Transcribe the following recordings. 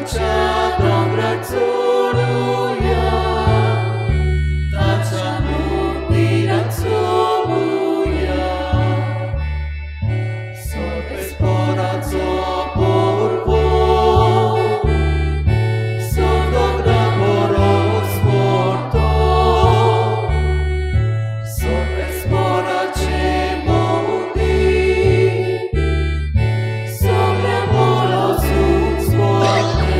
ताच्या दोंगरार चडुया, ताच्या मंदिरांत सोबुया. सोबेसपणाचो पोरवो, दोंगरा बरोच व्हरतो. सोबेसपणाचें मंदीर, सगळ्या बरोच उजवाडलें.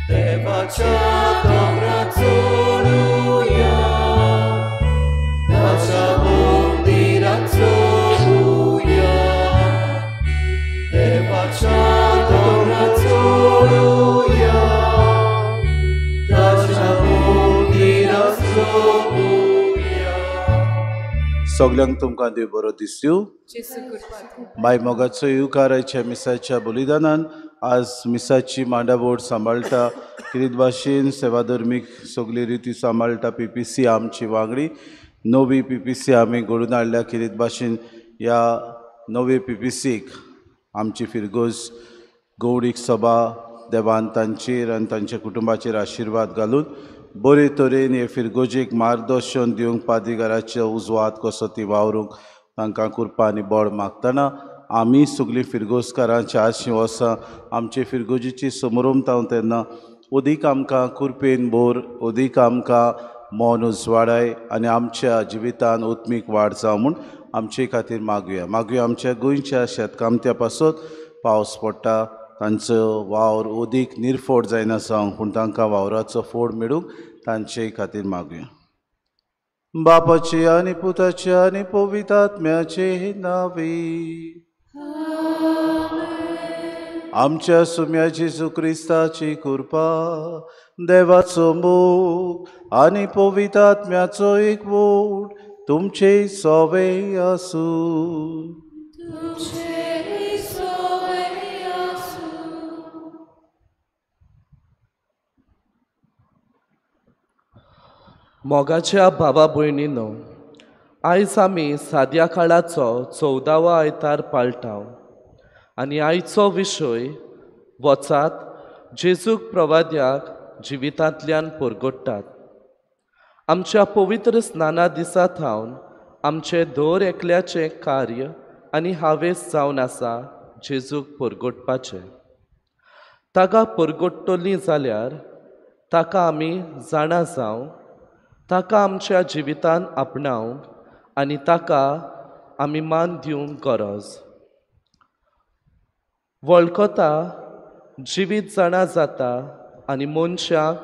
देवाच्या दोंगरार चडुया, ताच्या मंदिरांत सोबुया. देवाच्या दोंगरार चडुया, ताच्या मंदिरांत सोबुया. सगल्यांक तुमकां देव बरो दिसयो. जेजू कृपा. माय मोगाचो येवकार आयच्या मिसाच्या बलिदानान. आज मिसाची मांडावळ सांबाळटा किरीत भाशेन सेवाधर्मीक सगली रिती सांबाळटा पी पी सी आमची वांगडी. नवी पी पी सी आमी घडून हाडल्या किरीत भाशेन ह्या नवे पी पी सीक आमची फिरगोज गौडीक सभा देवान तांचेर आनी तांच्या कुटुंबाचेर आशिर्वाद घालून बरे तरेन हे फिरगोजेक मार्गदर्शन दिवंक पादिगाराचे उजवात कसो ती वावरूंक तांकां कृपा आनी बळ मागतना आमी सगळीं फिरगोजकारां 400 वर्सां आमचे फिरगोजीची समरमता तेन्ना अदीक आमकां कृपेन भर, अदीक आमकां मन उजवाडाय आनी आमच्या जिवितान उत्मीक वाड जावं म्हूण आमचे खातीर मागुया. मागुया आमच्या गोंयच्या शेतकामत्या पासत. पावस पडटा तांचो वावर अदीक निर्फोड जायना जावंक, पूण तांकां वावराचो फोड मेळूंक तांचे खातीर मागुया. बापाचे आनी पुताचे आनी पवित्र आत्म्याचे नांवे. आमच्या सुम्या जेजू क्रिस्ताची कृपा, देवाचो मोग आनी पवित्र आत्म्याचो एकवट तुमचे सवे आसूं. तुमचेय सोवे आसूं. मोगाच्या भावा भयणीनो, आयज आमी साद्या काळाचो 14वो आयतार पाळटा आनी आयचो विशय वचात जेजूक प्रवाद्याक जिवितांतल्यान परगट्टात. आमच्या पवित्र स्नाना दिसा थावन आमचें दर एकल्याचें कार्य आनी हावेस जावन आसा जेजूक परगटपाचें. ताका परगट्टलीं जाल्यार ताका आमी जाणा जावं, ताका आमच्या जिवितान आपणावंक आनी ताका आमी मान दिवंक गरज. वळखता जिवीत जाणा जाता आनी मनशाक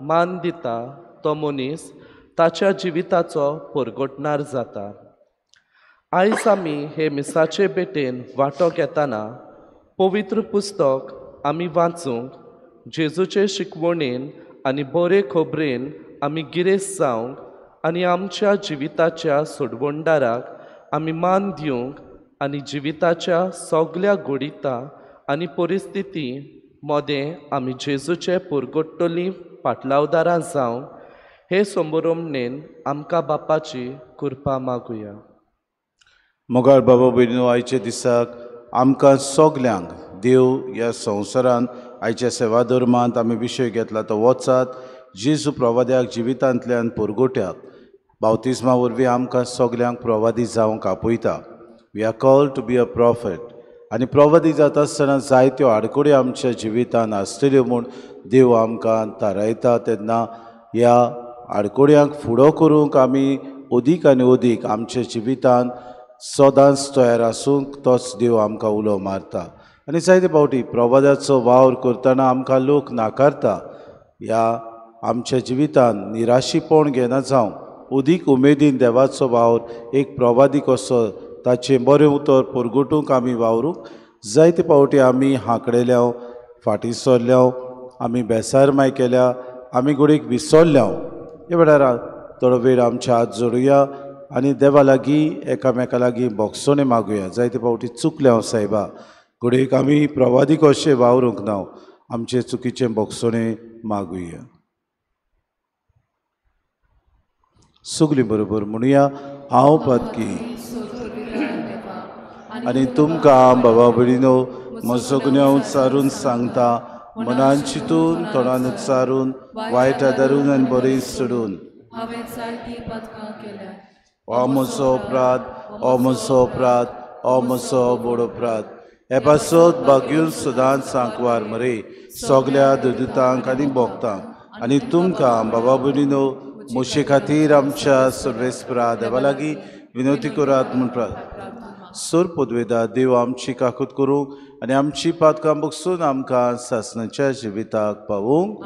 मान दिता तो मनीस ताच्या जिविताचो परगटणार जाता. आयज आमी हे मिसाचे भेटेन वांटो घेतना पवित्र पुस्तक आमी वाचूंक, जेजूचे शिकवणेन आनी बरे खबरेन आमी गिरेस्त जावंक आनी आमच्या जिविताच्या सोडवणदाराक आमी मान दिवंक आनी जिविताच्या सगल्या घडिता आनी परिस्थिती मदें आमी जेजूचे परगट्टलीं पाटलावदारां जावंक हे संबरोमणेन आमकां बापाची कृपा मागुया. मोगाळ बाबा भयणीनो, आयच्या दिसाक आमकां सगल्यांक देव ह्या संवसारान आयच्या सेवा धर्मांत आमी विशय घेतला तो वचात जेजू प्रवाद्याक जिवितांतल्यान परगट्यात. बावतिज्मा वरवीं आमकां सगल्यांक प्रवादी जावंक आपयता. We are called to be a prophet. आनी प्रवादी जाता आसतना जायत्यो आडखळी आमच्या जिवितान आसतल्यो म्हूण देव आमकां थारायता. तेन्ना ह्या आडखळ्यांक फुडो करूंक आमी अदीक आनी अदीक आमच्या जिवितान सदांच तयार आसूंक तोच देव आमकां उलो मारता. आनी जायते फावटी प्रवादाचो वावर करतना आमकां लोक नाकारता. ह्या आमच्या जिवितान निराशीपण घेना जावं अदीक उमेदीन देवाचो वावर एक प्रवादी कसो ताचें बरें उतर परगटूंक आमी वावरूंक. जायते फावटी आमी हांकडेल्या, फाटीं सरल्या, आमी बेसारमाय केल्या, आमी घडयेक विसरल्या. ह्या वेळार थोडो वेळ आमचे हात जोडुया आनी देवा लागीं एकामेका लागीं भोगसणें मागुया. जायते फावटी चुकल्या हांव सायबा, घडयेक आमी प्रवादी कशें वावरूंक ना, आमचें चुकीचें भोगसणें मागुया. सगळीं बरोबर म्हणुया, हांव पातकी आनी तुमकां बाबा भयणीनो म्हजो गुन्यांव सारून सांगता. मनान चिंतून तोंडान उच्चारून वायट आदारून आनी बरें सोडून हांवें जायतीं पातकां केल्यात. हो म्हजो अपराध, हो म्हजो अपराध, हो म्हजो व्हड अपराध. हे पासत भाग्यून सदांच सांकवार मरे सगल्या दुदुतांक आनी भोगतांक आनी तुमकां बाबा भयणीनो म्हजे खातीर आमच्या सर्वेस्परा देवा लागीं विनवती करात म्हूण प्रार्थना. सोर पदवेदा देव आमची काकूत करूंक आनी आमची पातकां बगसून आमकां सासणाच्या जिविताक पावूंक.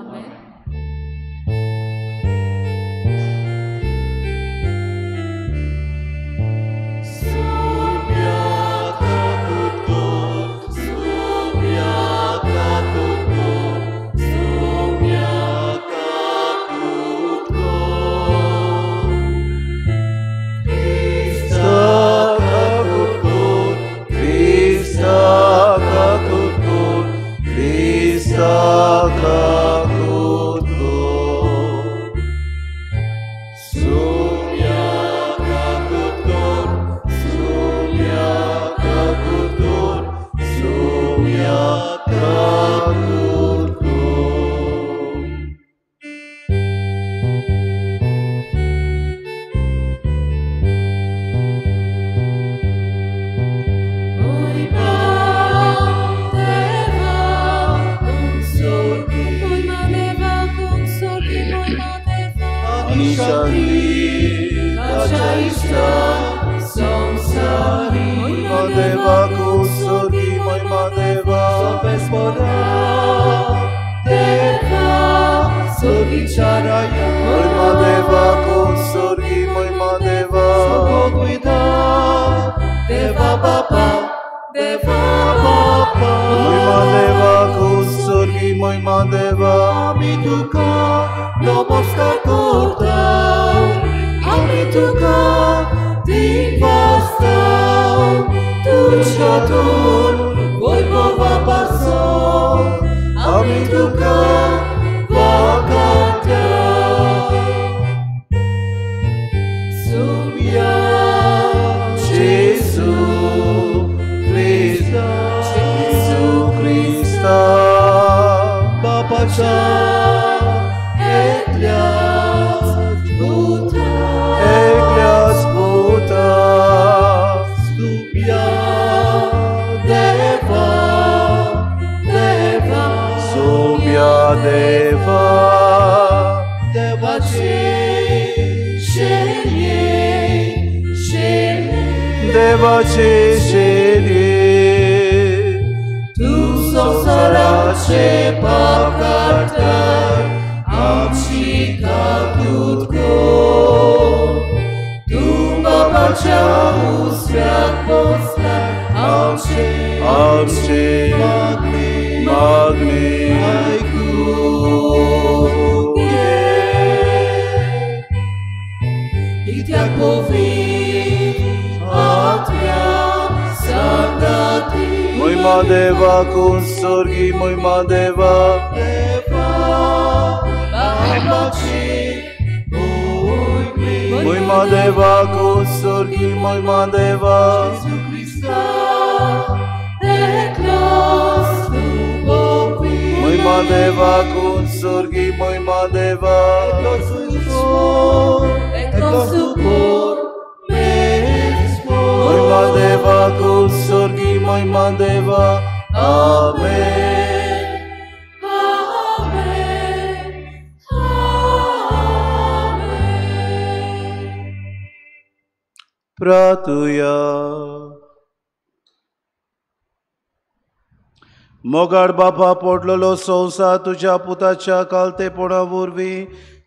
मोगाड बापा पडलेलो संवसार तुज्या पुताच्या कालतेपणा वरवीं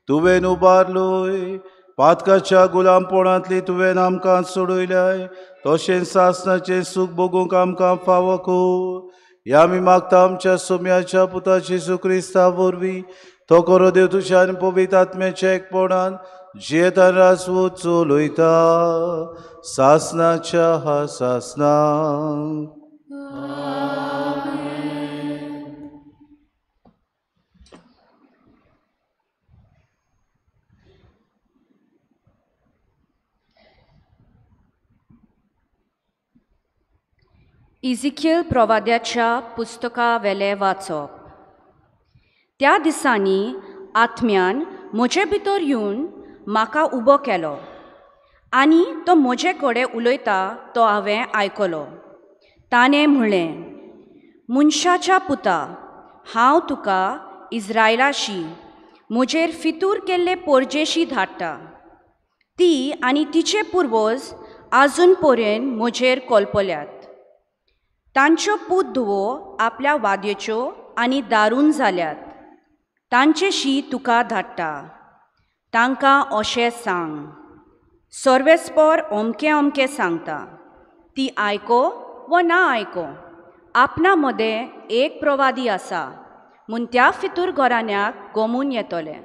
तुवें उबारलोय. पातकाच्या गुलामपणांतली तुवें आमकां सोडयल्याय तशेंच सासणाचें सूख भोगूंक आमकां फावो कर. ह्या आमी मागता आमच्या सोम्याच्या पुता जेजू क्रिस्ता वरवीं तो करो देव तुज्या आनी पवित्र आत्म्याच्या एकपणान जियेतान राजवत चलयता सासणाच्या हा सासना. इझिकियल प्रवाद्याच्या पुस्तका वेलें वाचप. त्या दिसांनी आत्म्यान म्हजे भितर येवन म्हाका उबो केलो आनी तो म्हजे कडेन उलयता तो हांवें आयकलो. ताणें म्हणलें, मनशाच्या पुता, हांव तुका इस्रायलाशी म्हजेर फितूर केल्ले पोरजेशी धाडटा. ती आनी तिचे पुर्वज आजून पर्यंत म्हजेर कोलपल्यात. तांच्यो पूत धुवो आपल्या वाद्यच्यो आनी दारून जाल्यात. तांचेशी तुका धाडटा. तांकां अशें सांग, सर्वेस्पर अमकें अमकें सांगता. ती आयको वा ना आयको, आपणा मदें एक प्रवादी आसा म्हूण त्या फितूर घराण्याक गोमून येतलें.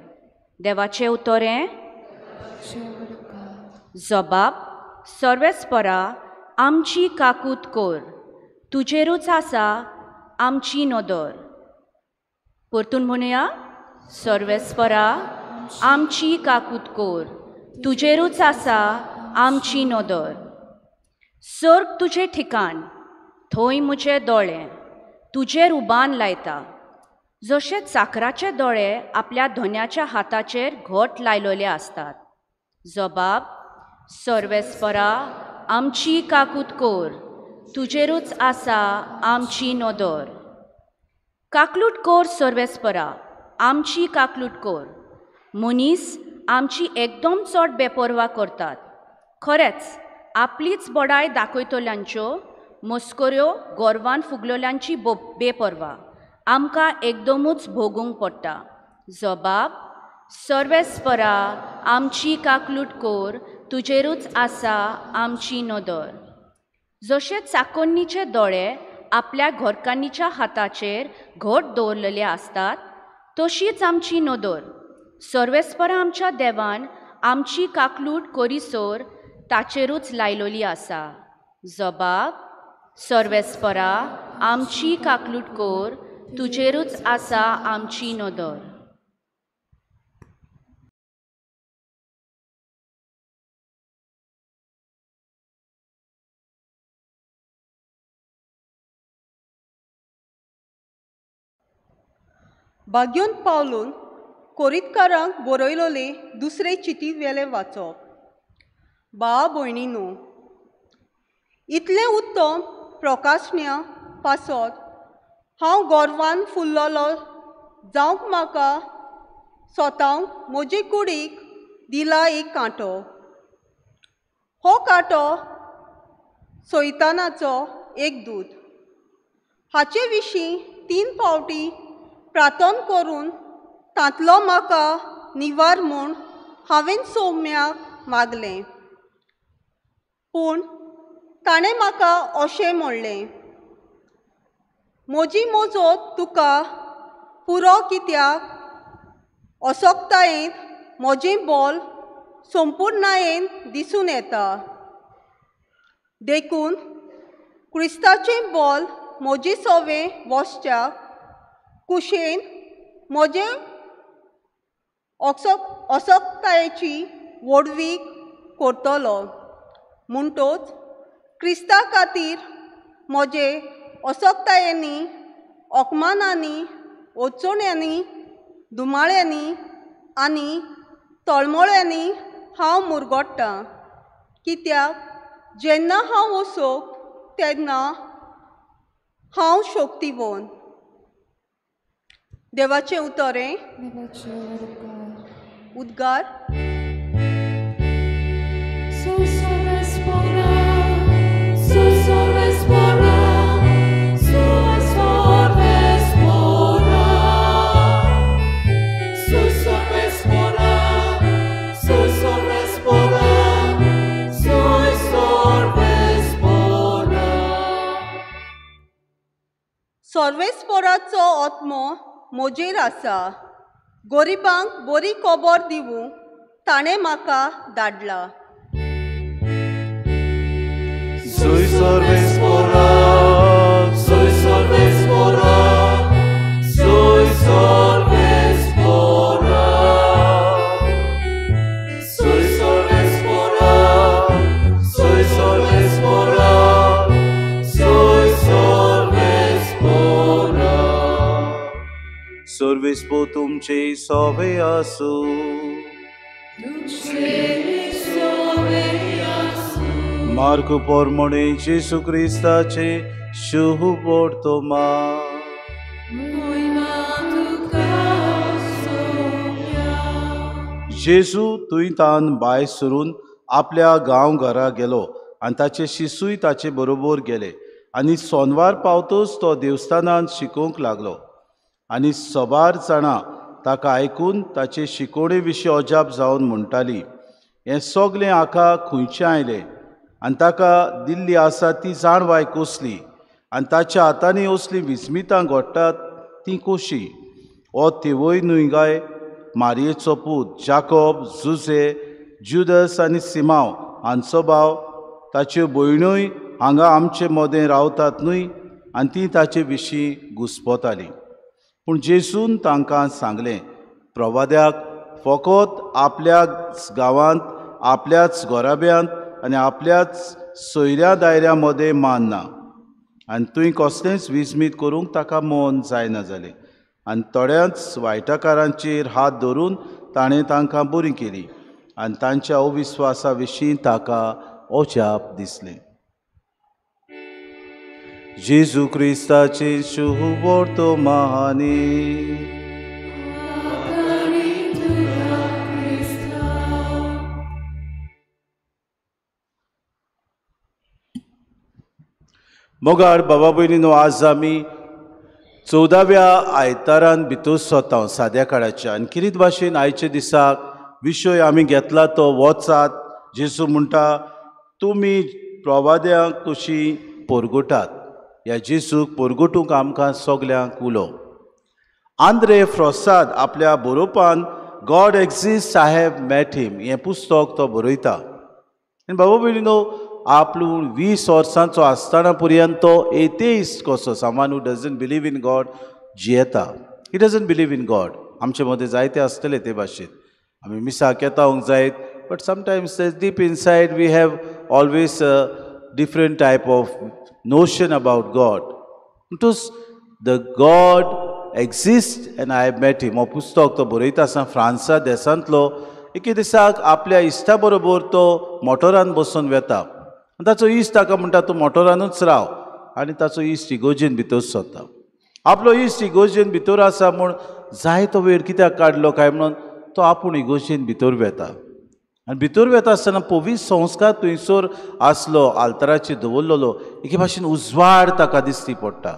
देवाचें उतरें. जबाब, सर्वेस्परा आमची काकूत कर, तुजेरूच आसा आमची नदर. परतून म्हणुया, सर्वेस्परा आमची काकूत कर, तुजेरूच आसा आमची नदर. सर्ग तुजें ठिकाण, थंय म्हजे दोळे तुजेर उबान लायता. जशे चाकराचे दोळे आपल्या धन्याच्या हाताचेर घट लायलेले आसतात. जबाब, सर्वेस्परा आमची काकूत कर, तुजेरूच आसा आमची नदर. काकलूट कर सर्वेस्परा, आमची काकलूट कर. मनीस आमची एकदम चड बेपर्वा करतात. खरेंच आपलीच बडाय दाखयतल्यांच्यो मस्कऱ्यो गोरवान फुगलोल्यांची बेपर्वा आमकां एकदमूच भोगूंक पडटा. जबाब, सर्वेस्परा आमची काकलूट कर, तुजेरूच आसा आमची नदर. जशे चाकोन्नीचे दोळे आपल्या घरकान्नीच्या हाताचेर घट दवरलेले आसतात, तशीच आमची नदर. सर्वेस्परा आमच्या देवान आमची काकलूट करीसर ताचेरूच लायलोली आसा. जबाब, सर्वेस्परा आमची काकलूट कर, तुजेरूच आसा आमची नदर. भाग्योन पावलून कोरितकारांक बरयलोले दुसरे चिटी वेले वाचप. भाव भयणीनो, इतलें उत्तम प्रकाशण्या पासत हांव गोरवान फुल्लोलो जावंक म्हाका सोतांक म्हजे कुडीक दिला एक कांटो. हो कांटो सैतानाचो एक दूत. हाचे विशीं 3 फावटी प्रार्थना करून तांतलो म्हाका निवार म्हूण हांवें सौम्याक मागलें, पूण ताणें म्हाका अशें म्हणलें, म्हजी मोजत तुका पुरो कित्याक असक्तायेंत म्हजें बोल संपुर्णायेन दिसून येता. देखून क्रिस्ताचें बोल म्हजी सवें वसच्या कुशेन म्हजे असक्तायेची व्हडवीक करतलो. म्हणटोच क्रिस्ता खातीर म्हजे असक्तायेंनी, अपमानांनी, अडचण्यांनी, धुमाळ्यांनी आनी तळमळ्यांनी हांव मुरगट्टां. कित्याक जेन्ना हांव वसोक तेन्ना हांव शक्तिवन. देवाचें उतरें. उद्गार. सर्वेस्पराचो आत्मो म्हजेर आसा, गरिबांक बरी खबर दिवूंक ताणें म्हाका धाडला. क्रिस्पू तुमचे सोवे आसूं. मार्क पोरमोणे जेजू क्रिस्ताचे शुभ वर्तमान. जेजू तुंयतान भायर सरून आपल्या गांव घरा गेलो आनी ताचे शिसूय ताचे बरोबर गेले. आनी सोनवार पावतच तो देवस्थानांत शिकोवंक लागलो आनी सबार जाणां ताका आयकून ताचे शिकोवणे विशीं अजाप जावन म्हणटाली, हें सगलें हाका खंयचें आयलें आनी ताका दिल्ली आसा ती जाणवाय कसली आनी ताच्या हातांनी असलीं विस्मितां घडटात तीं कशीं? हो तेवय न्हय गाय मारयेचो पूत, जाकोब, जुझे, जुदस आनी सिमांव हांचो भाव, ताच्यो भयण्योय हांगा आमचे मदें रावतात न्हय? आनी ती ताचे विशीं घुस्पताली. पूण जेजून तांकां सांगलें, प्रवाद्याक फकत आपल्याच गांवांत, आपल्याच घराब्यांत आनी आपल्याच सोयऱ्या दायऱ्या मदें मान ना. आनी थंय कसलेंच विस्मीत करूंक ताका मन जायना जालें. आनी थोड्याच वायटकारांचेर हात धरून ताणें तांकां बरी केली आनी तांच्या अविस्वासा विशीं ताका अजाप दिसलें. जेजू क्रिस्ताचे शुभ वर्तमानी. मोगाळ बाबा भयणीनो, आज आमी 14व्या आयतारान भितर सोतां साद्या काळाच्या. आनी किरीत भाशेन आयच्या दिसाक विशय आमी घेतला तो वचात. जेजू म्हणटा, तुमी प्रवाद्यांक कशी पोरगुटात. ह्या जेजूक पोरगुटूंक आमकां सगल्यांक उलो. आंद्रे फ्रोसाद आपल्या बरोवपान God exist I have met him हें पुस्तक तो बरयता. आनी बाबा भयणीनो, आपलो 20 वर्सांचो आसतना पर्यंत तो एतेइस्ट कसो, someone who doesn't believe in God जियेता. He doesn't believe in God. आमचे मदें जायते आसतले ते भाशेन, आमी मिसाक येता जायत, but sometimes deep inside we have always a different type of notion about God. म्हणटूच the God exist and I have met him हो पुस्तक तो बरयता आसतना फ्रांसा देशांतलो एके दिसाक आपल्या इश्टा बरोबर तो मोटरान बसून वेता. ताचो इश्ट ताका म्हणटा, तूं मोटरानूच राव. आनी ताचो इश्ट इगोजेन भितर सरता. आपलो इश्ट इगोजेन भितर आसा म्हूण जायतो वेळ कित्याक काडलो काय म्हणून तो आपूण इगोजेन भितर वेता. आनी भितर वेता आसतना पवित्र संस्कार थंयसर आसलो, आल्ताराचेर दवरलेलो एके भाशेन उजवाड ताका दिसती पडटा.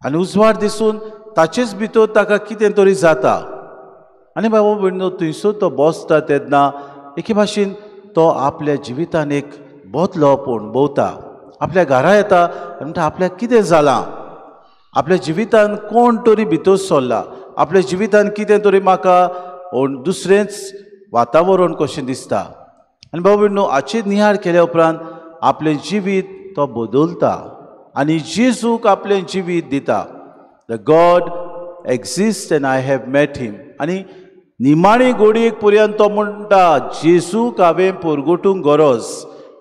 आनी उजवाड दिसून ताचेच भितर ताका कितें तरी जाता. आनी बाबा भयणीनो, थंयसर तो बसता तेन्ना एके भाशेन तो आपल्या जिवितान एक बदलो पूण भोंवता. आपल्या घरा येता आनी म्हणटा, आपल्याक कितें जालां, आपल्या जिवितान कोण तरी भितर सरला, आपल्या जिवितान कितें तरी म्हाका दुसरेंच वातावरण कशें दिसता. आनी बाबा भयणीनो, हाचेर निहाळ केल्या उपरांत आपलें जिवीत तो बदलता आनी जेजूक आपलें जिवीत दिता. The God exist and I have met him. आनी निमाणी गोडयेक पर्यंत तो म्हणटा, जेजूक हांवें पोरगुटूंक गरज,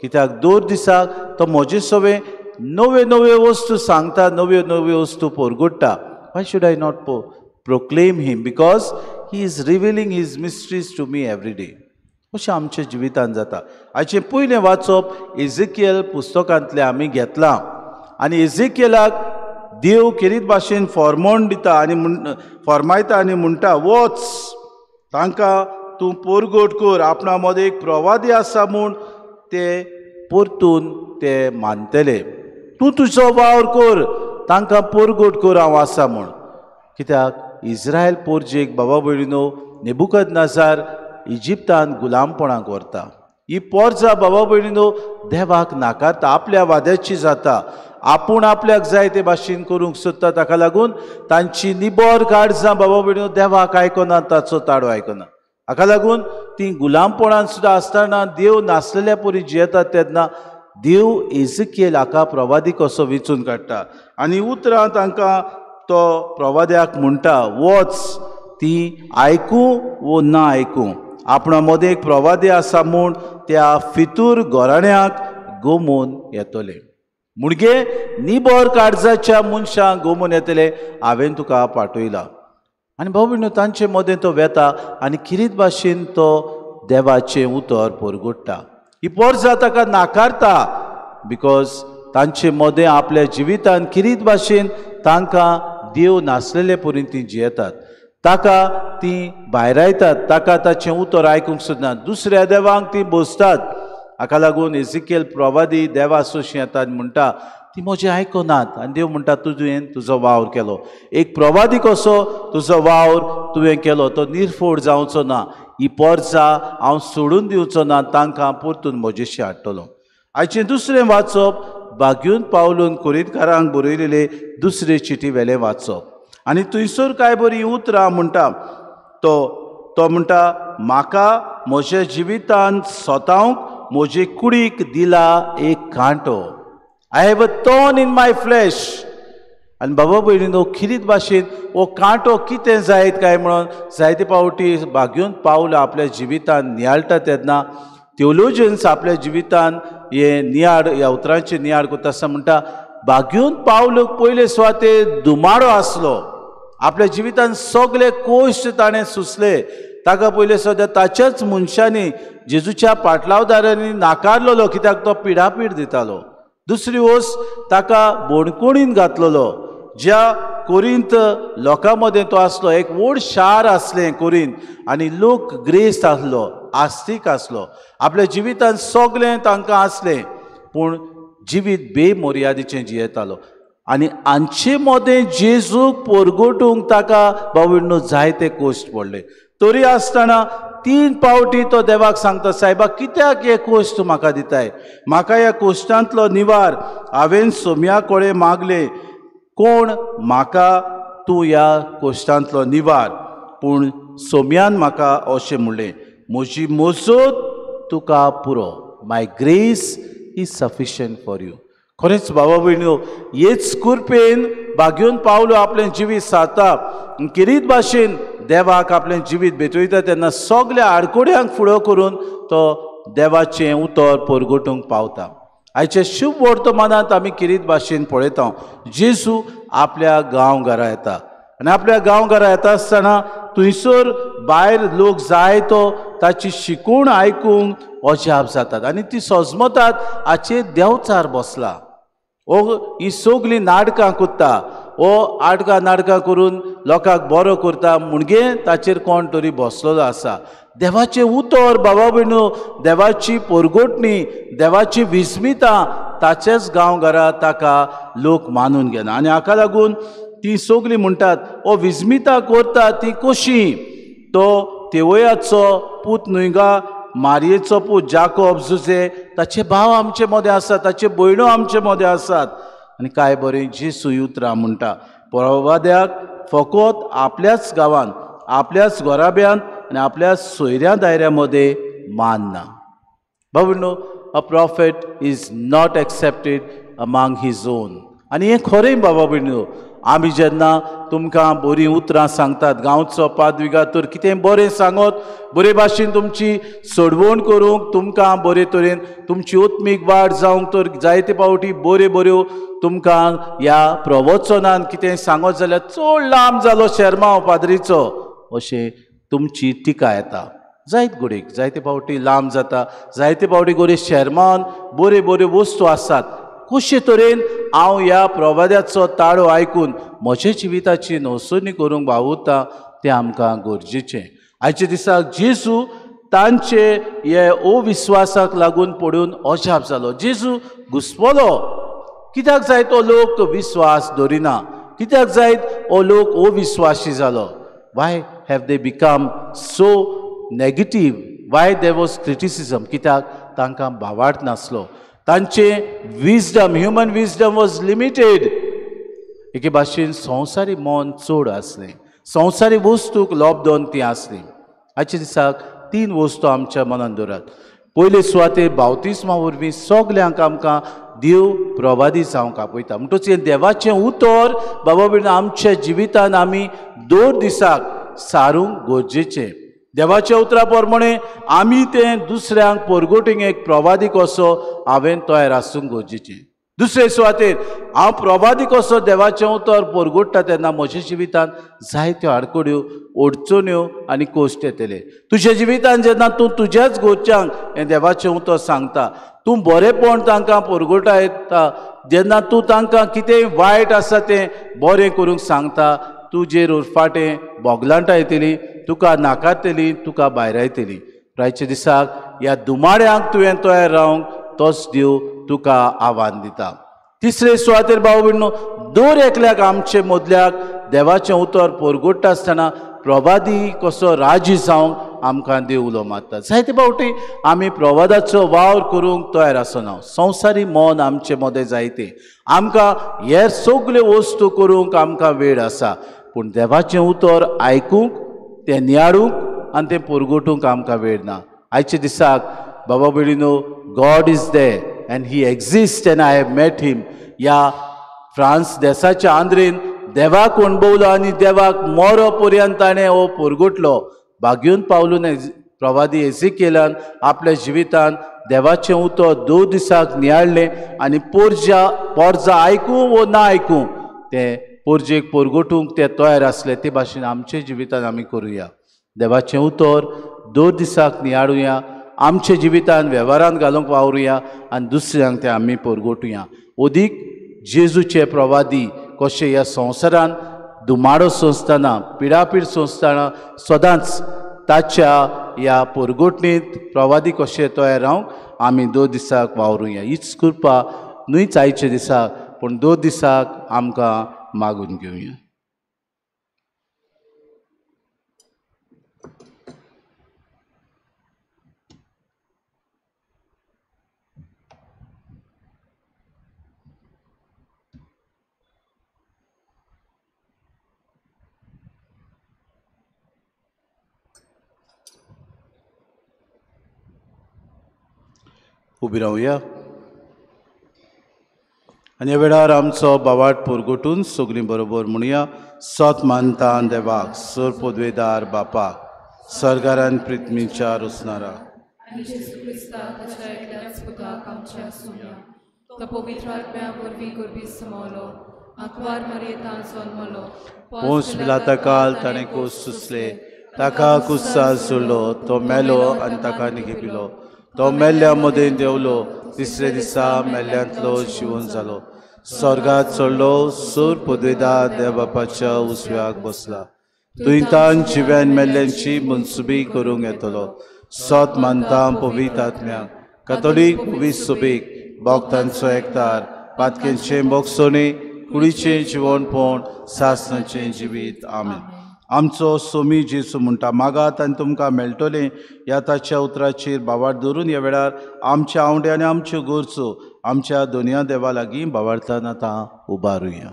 कित्याक दर दिसाक तो म्हजे सवें नव्यो नव्यो वस्तू सांगता, नव्यो नव्यो वस्तू पोरगुट्टा. Why should I not proclaim him? Because he is revealing his mysteries to me every day. अशें आमच्या जिवितान जाता. हाचें पयलें वाचप एझेकियल पुस्तकांतलें आमी घेतलां. आनी एझेकियलाक देव केरीत भाशेन फॉर्मोण दिता आनी फॉर्मायता आनी म्हणटा, वच तांकां तूं पोरगोट कर, आपणा मदें एक प्रवादी आसा म्हूण ते परतून ते मानतले. तूं तुजो वावर कर, तांकां पोरगोट कर हांव आसा म्हूण. कित्याक इस्रायल पोरजेक बाबा भयणीनो नेबुकदनेझर इजिप्तान गुलामपणाक व्हरता. ही पोरजा बाबा भयणीनो देवाक नाकारता, आपल्या वाद्याची जाता, आपूण आपल्याक जाय ते भाशेन करूंक सोदता. ताका लागून तांची निबर काळजां बाबा भयणीनो देवाक आयकना, ताचो ताळो आयकना. हाका लागून ती गुलामपणान सुद्दां आसतना देव नासलेल्या परी जियेतात तेन्ना देव एझेकियल हाका प्रवादी कसो वेंचून काडटा आनी उतरां तांकां तो प्रवाद्याक म्हणटा, वच ती आयकूं वो ना आयकूं, आपणा मदें एक प्रवादी आसा म्हूण त्या फितूर घराण्याक गोमून येतले. मुणगे निबर काळजाच्या मनशांक गोमून येतले, हांवें तुका पाठयला. आनी भाव भयणीनो तांचे मदें तो वेता आनी किरीत भाशेन तो देवाचें उतर परगट्टा. ही पोरजा ताका नाकारता because तांचे मदें आपल्या जिवितान किरीत भाशेन तांकां देव नासलेले परी ती जियेतात, ताका ती भायरायतात, ताका ताचें उतर आयकूंक सोदना, दुसऱ्या देवांक ती बसतात. हाका लागून एजिकेल प्रवादी देवा सोशी येता आनी म्हणटा ती म्हजें आयकनात. आनी देव म्हणटा तुवें तुजो वावर केलो, एक प्रवादी कसो तुजो वावर तुवें केलो, तो निर्फोड जावचो ना, ही पोरसा हांव सोडून दिवचो ना, तांकां परतून म्हजेशी हाडटलो. आयचें दुसरें वाचप बाग्यून पावलून कोरिंतकारांक बरयलेले दुसरे चिटी वेलें वाचप. आनी थंयसर कांय बरीं उतरां म्हणटा तो म्हणटा म्हाका म्हज्या जिवितान सोतावंक म्हजे कुडीक दिला एक कांटो. I have a thorn in my flesh. आनी बाबा भयणीनो खिरीत भाशेन हो कांटो कितें जायत काय म्हणून जायते पावटी बाग्यून पावल आपल्या जिवितान नियाळटा तेन्ना थियोलॉजियन्स आपल्या जिवितान हे नियाळ ह्या उतरांचे नियाळ करता आसतना म्हणटा बाग्यून पावलूक पयले सुवातेर दुमाडो आसलो. आपल्या जिवितान सगळे कोश्ट ताणें सुसले. ताका पयले सुवातेर ताच्याच मनशांनी जेजूच्या पाटलावदारांनी नाकारलेलो कित्याक तो पिडापीड दितालो. दुसरी वस्त ताका बोणकोणीन घातलेलो. ज्या कोरिंत लोकां मदें तो आसलो, एक व्हड शार आसलें कोरिंत आनी लोक ग्रेस्त आसलो, आस्तीक आसलो, आपल्या जिवितान सगळें तांकां आसलें, पूण जिवीत बेमर्यादेचें जियेतालो. आनी हांचे मदें जेजूक परगटूंक ताका बाबा जायते कश्ट पडले. तरी आसतना 3 पावटी तो देवाक सांगता, सायबा कित्याक हे कश्ट म्हाका दिताय, म्हाका ह्या कश्टांतलो निवार हांवें सोम्या कडेन मागले, कोण म्हाका तूं ह्या कश्टांतलो निवार. पूण सोम्यान म्हाका अशें म्हणलें, म्हजी मजत तुका पुरो, my grace is sufficient for you. खरेंच बाबा भयणीनो हेच कृपेन बाग्यून पावलो आपलें जिवीत सारता, किरीत भाशेन देवाक आपलें जिवीत भेटयता तेन्ना सगल्या आडकोड्यांक फुडो करून तो देवाचें उतर परगटूंक पावता. आयच्या शुभ वर्तमानांत आमी किरीत भाशेन पळयता जेजू आपल्या गांवघरा येता आनी आपल्या गांवघरा येता आसतना थंयसर भायर लोक जाय तो ताची शिकवण आयकूंक अजाप जातात आनी ती सजमतात हाचेर देंवचार बसला. ओ ही सगळीं नाटकां करता, ओ आटकां नाटकां करून लोकांक बरो करता म्हणगे ताचेर कोण तरी बसलेलो आसा. देवाचें उतर बाबा भयणीनो, देवाची परगटणी, देवाची विस्मिता ताचेच गांवघरा ताका लोक मानून घेना. आनी हाका लागून ती सगळीं म्हणटात ओ विस्मिता करता ती कशी, तो तेवयाचो पूत न्हय गा, मारयेचो पूत जाकोब जुजे, ताचे भाव आमचे मदें आसात, ताचे भयणो आमचे मदें आसात. आनी कांय बरें जेजू उतरां म्हणटा प्रवाद्याक फकत आपल्याच गांवांत, आपल्याच घराब्यांत आनी आपल्या सोयऱ्या दायऱ्या मदें मान ना. बाबा, a prophet is not accepted among his own. आनी हें खरें बाबा भयणीनो, आमी जेन्ना तुमकां बरीं उतरां सांगतात, गांवचो पादविगा तर कितें बरें सांगत, बरे भाशेन तुमची सोडवण करूंक, तुमकां बरे तरेन तुमची आत्मीक वाड जावंक तर जायते पावटी बऱ्यो बऱ्यो तुमकां ह्या प्रवचनान कितें सांगत जाल्यार चड लांब जालो शेरमांव पाद्रीचो अशें तुमची टिका येता. जायत घडयेक जायते पावटी लांब जाता, जायते पावटी गोरे शेरमांवान बऱ्यो बऱ्यो वस्तू आसात. कशे तरेन हांव ह्या प्रवाद्याचो ताळो आयकून म्हज्या जिविताची नवसरणी करूंक वावुरता तें आमकां गरजेचें. आयच्या दिसाक जेजू तांचे हे अविस्वासाक लागून पडून अजाप जालो. जेजू घुसपलो कित्याक जायत हो लोक विस्वास दवरिना, कित्याक जायत हो लोक अविस्वासी जालो. Why have they become so negative, why there was criticism? कित्याक तांकां भावार्थ नासलो, तांचे wisdom, human wisdom was limited. एके भाशेन संवसारी मन चड आसलें, संवसारी वस्तूक लोबदोन ती आसली. आयच्या दिसाक 3 वस्तू आमच्या मनान दवरात. पयले सुवातेर बावतिस्मा वरवीं सगल्यांक आमकां देव प्रवादी जावंक आपयता. म्हणटकच हें देवाचें उतर बाबा भयणीनो आमच्या जिवितान आमी दर दिसाक सारूंक गरजेचें. देवाच्या उतरा प्रमाणे आमी तें दुसऱ्यांक परगटूंक एक प्रवादी कसो हांवें तयार आसूंक गरजेचें. दुसरे सुवातेर हांव प्रवादी कसो देवाचें उतर परगुट्टा तेन्ना म्हज्या जिवितांत जायत्यो आडखळ्यो, अडचण्यो आनी कश्ट येतले. तुज्या जिवितांत जेन्ना तूं तुज्याच घरच्यांक हें देवाचें उतर सांगता, तूं बरेंपण तांकां परगुटा येता, जेन्ना तूं तांकां कितेंय वायट आसा तें बरें करूंक सांगता, तुजेर उरफाटें बोगलांटां येतली, तुका नाकारतली, तुका भायरायतली. रायच्या दिसाक ह्या दुमाड्यांक तुवें तयार रावंक तोच देव तुका आव्हान दिता. तिसरे सुवातेर भाव भयणीनो, दर एकल्याक आमचे मदल्याक देवाचें उतर परगुट्टा आसतना प्रवादी कसो राजी जावंक आमकां देव उलो मारता. जायते फावटी आमी प्रवादाचो वावर करूंक तयार आसना. संवसारी मन आमचे मदें जायते, आमकां हे सगल्यो वस्तू करूंक आमकां वेळ आसा, पूण देवाचें उतर आयकूंक, तें नियाळूंक आनी तें परगटूंक आमकां वेळ ना. आयच्या दिसाक बाबा भयणीनो, God is there and he exist and I have met him. ह्या फ्रांस देसाच्या आंद्रेन देवाक अणभवलो आनी देवाक मरो पर्यंत ताणें हो परगटलो. भाग्यून पावलून प्रवादी एजिकेलान आपल्या जिवितान देवाचें उतर 2 दिसाक नियाळ्ळें आनी पोरजा आयकूं वो ना आयकूं तें पोरजेक परगटूंक ते तयार आसले. ते भाशेन आमच्या जिवितान आमी करुया. देवाचें उतर 2 दिसाक नियाळुया, आमच्या जिवितान वेव्हारान घालूंक वावरुया आनी दुसऱ्यांक तें आमी परगटुया. अदीक जेजूचे प्रवादी कशे ह्या संवसारान दुमाडो सोंसतना, पिडापीड सोंसतना सदांच ताच्या ह्या परगटणींत प्रवादी कशे तयार रावंक आमी 2 दिसाक वावरुया. हीच कृपा न्हूच आयच्या दिसाक, पूण 2 दिसाक आमकां मागून घेवया. उबी रावया आनी ह्या वेळार आमचो बावाट परगटून सगळीं बरोबर म्हणया. सत मानता देवाक, सर पदवेदार बापाक, सरकारान पृथ्वीच्या रचणाराक, आनी जेजू क्रिस्ताक ताच्या एकल्याच पुताक आमच्या सुम्या, तो पवित्र आत्म्या वरवीं गर्भीत समवलो, आंकवार मरयेंत जल्मलो, पोंस पिलाता काल ताणें कोस सुसले, ताका कुस्सार सोडलो, तो मेलो आनी ताका निघेपिलो, तो मेल्ल्या मदें देंवलो, तिसरे दिसा मेल्ल्यांतलो जिवन जालो, स्वर्गात चडलो, सूर पदवेदार देवबापाच्या उजव्याक बसला, थंयतान जिव्यान मेल्ल्यांची मनसुबी करूंक येतलो. सत मानता पवित्र आत्म्याक, कथोलीक पवित्र सुबीक, भक्तांचो एकतार, पातकेंचें भोगसणें, कुडीचें जिवनपण, सासणाचें जिवीत. आमेन. आमचो सोमी जेजू म्हणटा, मागात आनी तुमकां मेळटलें. ह्या ताच्या उतराचेर बावाट धरून ह्या वेळार आमच्या आवंडे आनी आमच्यो गरजो आमच्या दोनया देवा लागीं बावाडतान आतां उबारुया.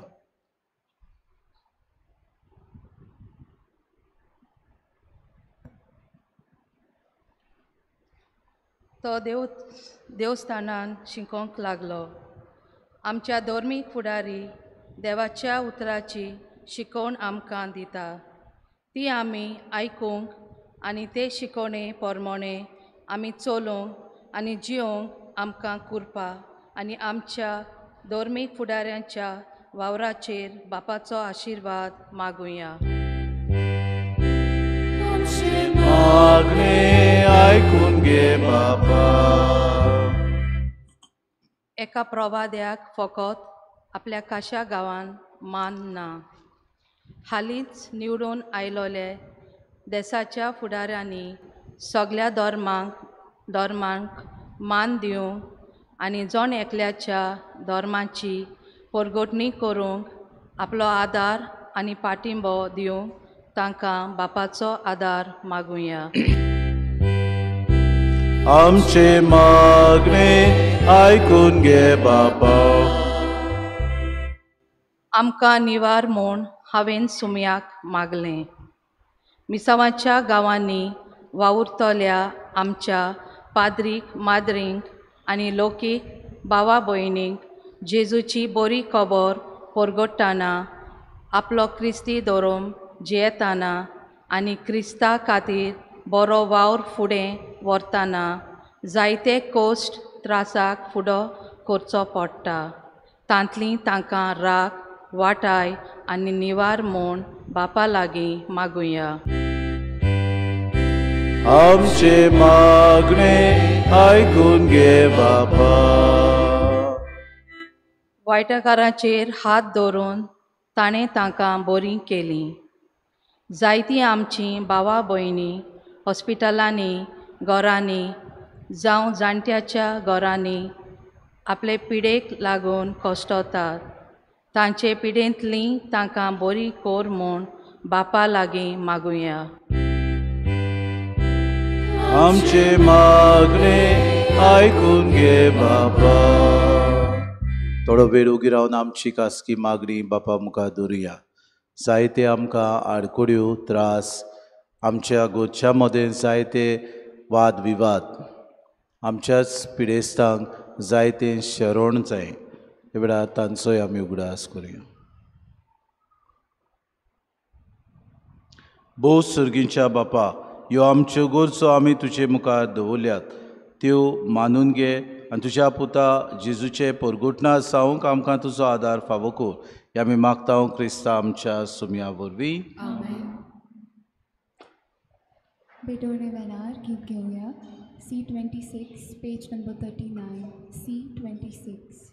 तो देवस्थानान शिकोवंक लागलो. आमच्या धर्मीक फुडारी देवाच्या उतराची शिकवण आमकां दिता, ती आमी आयकूंक आनी ते शिकवणे प्रमाणे आमी चलोवंक आनी जियोंक आमकां कृपा आनी आमच्या धर्मीक फुडाऱ्यांच्या वावराचेर बापाचो आशिर्वाद मागुया. मागणें आयकून घे बापा. एका प्रवाद्याक फकत आपल्या काशा गांवान मान ना. हालींच निवडून आयलोले देसाच्या फुडाऱ्यांनी सगल्या धर्मांक मान दिवंक आनी जण एकल्याच्या धर्माची परगटणी करूंक आपलो आदार आनी पाठिंबो दिवंक तांकां बापाचो आदार मागुया. आमचे मागणे आयकून घे बापा. आमकां निवार म्हूण हांवें सुम्याक मागलें. मिसावाच्या गांवांनी वावुरतल्या आमच्या पाद्रीक, माद्रींक आनी लोकीक भावा भयणींक जेजूची बरी खबर परगट्टाना, आपलो क्रिस्ती धर्म जियेताना आनी क्रिस्ता खातीर बरो वावर फुडें व्हरतना जायते कश्ट त्रासाक फुडो करचो पडटा. तांतली तांकां राख वाटाय आनी निवार म्हूण बापा लागीं मागुया. आमचे मागणे आयकून घे बापा. वायटकाराचेर हात दवरून ताणें तांकां बरीं केलीं. जायतीं आमचीं भावा भयणी हॉस्पिटलांनी घरांनी जावं जाणट्याच्या घरांनी आपले पिडेक लागून कश्टतात. तांचे पिडेंतलीं तांकां बरी कर म्हूण बापा लागीं मागुया. आमचे मागणे आयकून घे बापा. थोडो वेळ उगी रावन आमची खासगी मागणी बापा मुखार दवरुया. जायते आमकां आडखळ्यो त्रास, आमच्या गोच्या मदें जायते वाद विवाद, आमच्याच पिडेस्तांक जायते शरण जाय. ह्या वेळार तांचोय आमी उगडास करुया. भोव सुर्गींच्या बापा, ह्यो आमच्यो गरजो आमी तुजे मुखार दवरल्यात, त्यो मानून घे आनी तुज्या पुता जेजूचे परगुटना जावंक आमकां तुजो आदार फावो कर. हे आमी मागता क्रिस्ता आमच्या सुमया वरवीं. भेटवणे वेळार गीत घेवया. C26 page number 39. C26.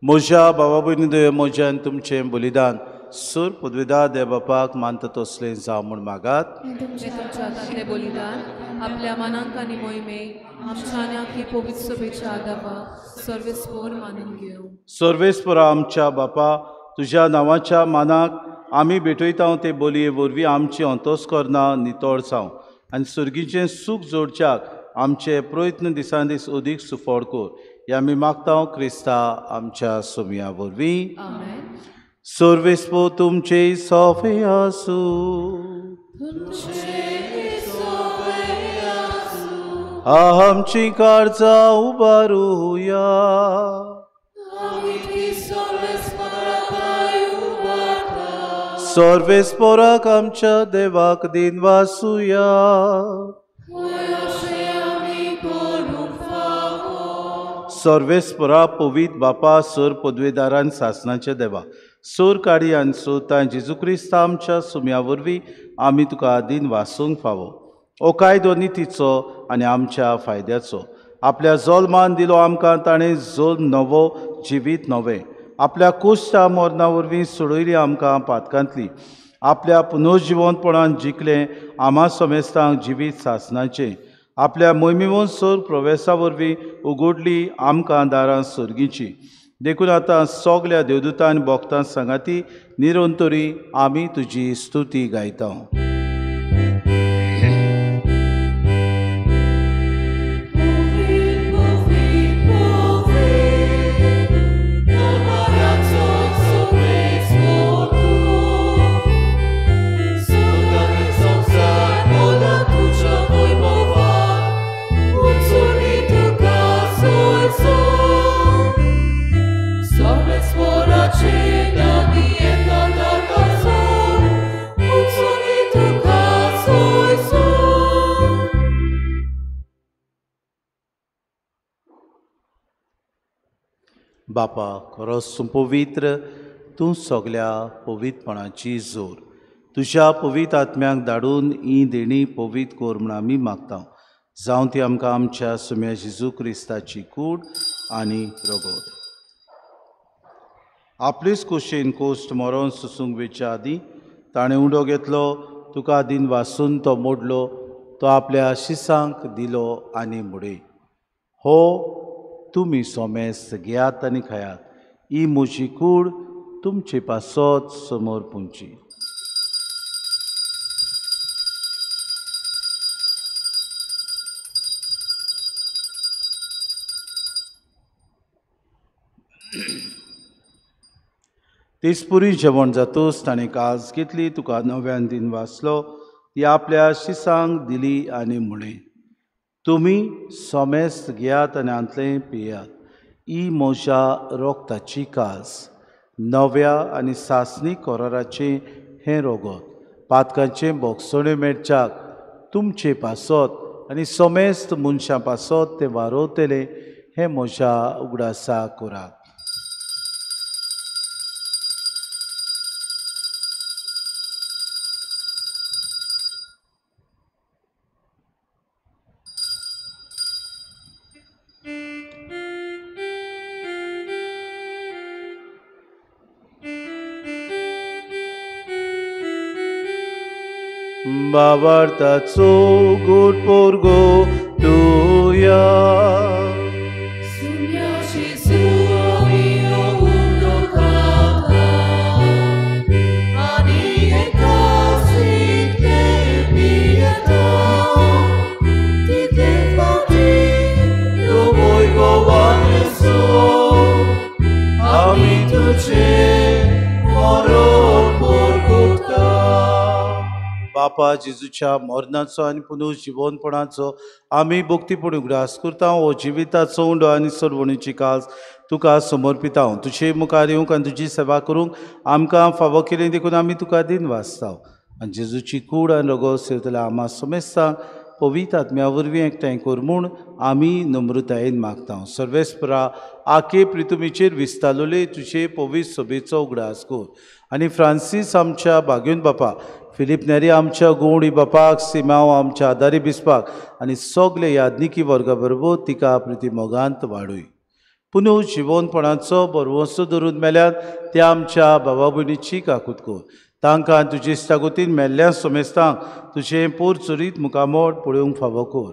म्हज्या बाबा भयणी, म्हज्या आनी तुमचें बलिदान सूर पदवीदार देव बापाक मानता तसलें जावं म्हूण मागात. तुमच्या हातांतलें बलिदान आपल्या मनांक आनी मोहिमेक आमच्या आनी आपली पवित्र सभेच्या आदाराक सर्वेस्पोर मानून घेवं. सर्वेस्पोरा आमच्या बापा, तुज्या नांवाच्या मानाक आमी भेटयता ते बोलये वरवीं आमची अंतस्करणां नितळ जावं आनी सुर्गीचें सूख जोडच्याक आमचे प्रयत्न दिसान दीस अदीक सुफळ कर. हे आमी मागता क्रिस्ता आमच्या सोमया वरवीं. सर्वेस्पो तुमचे सोफे आसूं. आमची काळजां उबारुया. सर्वेस्पोराक आमच्या देवाक दिन वासुया. सर्वेस्परा पवित्र बापा, सर पदवेदारान सासनाच्या देवा, सोर काडी आनी सोतां जेजू क्रिस्ता आमच्या सुम्या वरवीं आमी तुका दिन वासूंक फावो. हो कायदो नितीचो आनी आमच्या फायद्याचो. आपल्या जोल्मान दिलो आमकां ताणें जोल्म नवो जिवीत नवें. आपल्या कुश्टा मरणा वरवीं सोडयली आमकां पातकांतली. आपल्या पुनर्जिवंतपणान जिखलें आमा समेस्तांक जिवीत सासनाचें. आपल्या मोहिमेवन सोर प्रवेसा वरवीं उगडली आमकां दारां सर्गीची. देखून आतां सगल्या देवदूतां आनी भक्तां सांगाती निरंतरी आमी तुजी स्तुती गायता. Cena di età da casor, बापा खरोच तूं पवित्र, तूं सगल्या पवित्रपणाची जोर. तुज्या पवित्र आत्म्याक धाडून ही देणी पवित्र कर म्हूण आमी मागता. जावं ती आमकां आमच्या सुम्या जेजू क्रिस्ताची कूड आनी रगत. आपलेच कुशीन कोश्ट मरोन सोसूंक वेच्या आदीं ताणें उंडो घेतलो, तुका दिन वासून तो मोडलो, तो आपल्या शिसांक दिलो आनी म्हणलें, हो तुमी सोमेस्त घेयात आनी खायात, ही म्हजी कूड तुमचे पासत समोर पुंची. तेचपुरी जेवण जातूच ताणें काज घेतली, तुका नव्यान दिन वाचलो, ती आपल्या शिसांक दिली आनी म्हणलें, तुमी सोमेस्त घेयात आनी हांतलें पियात, ही म्हज्या रोगताची काज, नव्या आनी सासणी कराराचें हें रोगत, पातकांचें भोगसणें मेळच्याक तुमचे पासत आनी सोमेस्त मनशां पासत तें वारोवतलें, हें म्हज्या उगडासा करात. बाबार्थाचो गोड पोरगो तुया आमी तुझे मरण पोरगोता. बापा जेजूच्या मरणाचो आनी पुनर्जिवनपणाचो आमी भक्तीपूर्ण उगडास करता. हो जिविताचो उंडो आनी सरवणीची काज तुका समर्पिता. तुजे मुखार येवंक आनी तुजी सेवा करूंक आमकां फावो केली देखून आमी तुका दिन वाचता. आनी जेजूची कूड आनी रगत सेवतल्या आमा समेस्तांक पवित्र आत्म्या वरवीं एकठांय कर म्हूण आमी नम्रतायेन मागता. सर्वेस्परा आखे प्रितुमीचेर विस्तारलेले तुजे पवित्र सभेचो उगडास कर आनी फ्रांसीस आमच्या भाग्यून बापा, फिलीप नेरी आमच्या गोवणी बापाक, सिमाव आमच्या आदारी बिस्पाक आनी सगळे यादनिकी वर्गा बरोबर तिका प्रिती मोगांत वाडूय. पुनू जिवनपणाचो बरवसो धरून मेल्यात त्या आमच्या बाबा भयणीची काकूत कर. तांकां तुजे इश्टागतीन मेल्ल्या समेस्तांक तुजें पोर चोरीत मुखामोड पळोवंक फावो कर.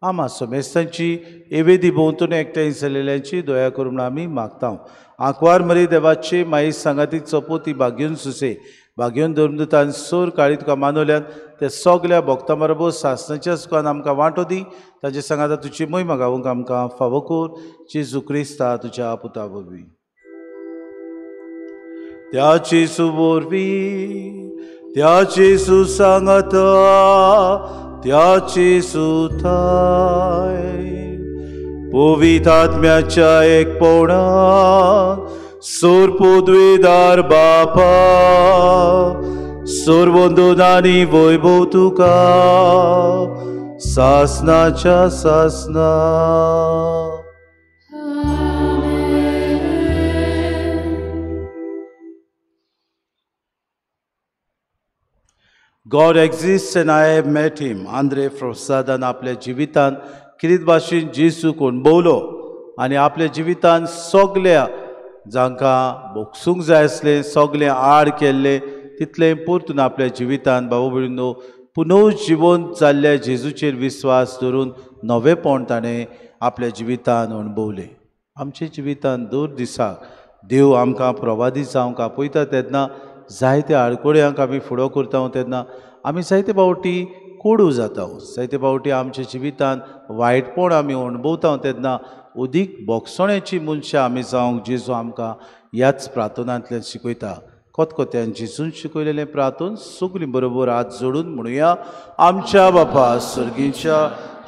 आमा समेस्तांची एवेदी भोंवतणी एकठांय जाल्ल्यांची दया करूं म्हूण आमी मागता. आंकवार मरी देवाची माई सांगाती चपोती भाग्यून सुसे भाग्यून धर्मदूतान सोर काळी तुका मानवल्यान ते सगल्या भक्तां बरोबर सासणाच्या सुखान आमकां वांटो दी. ताचे सांगाता तुजी मोहिमा गावूंक आमकां फावो कर. जेजू क्रिस्ता तुज्या पुता वरवीं. त्या जेजू वरवीं, त्या जेजू सांगाता, त्या जेजू थाय पवित्र आत्म्याच्या एकपणान सोर पदवेदार बापा सोरवंदनानी वैभव तुका सासनाच्या सासना. God exists and I have met him. Andre फ्रोसादान आपल्या जिवितान किरीत भाशेन जेजूक अणभवलो आनी आपल्या जिवितान सगल्या जांकां भोगसूंक जाय आसलें, सगळें आड केल्लें तितलें परतून आपल्या जिवितान बाबा भयणीनो पुनर्जिवन जाल्ल्या जेजूचेर विस्वास धरून नवेपण ताणें आपल्या जिवितान अणभवलें. आमच्या जिवितान दर दिसाक देव आमकां प्रवादी जावंक आपयता तेन्ना जायत्या आडकोळ्यांक आमी फुडो करता तेन्ना आमी जायते फावटी कोडू जाता. जायते फावटी आमच्या जिवितान वायटपण आमी अणभवता तेन्ना अदीक भोगसण्याची मनशां आमी जावंक जेजू आमकां ह्याच प्रार्थनांतल्यान शिकयता. कोतकोत्यान जेजून शिकयलेलें प्रार्थन सगळीं बरोबर हात जोडून म्हणुया. आमच्या बापा सर्गीच्या,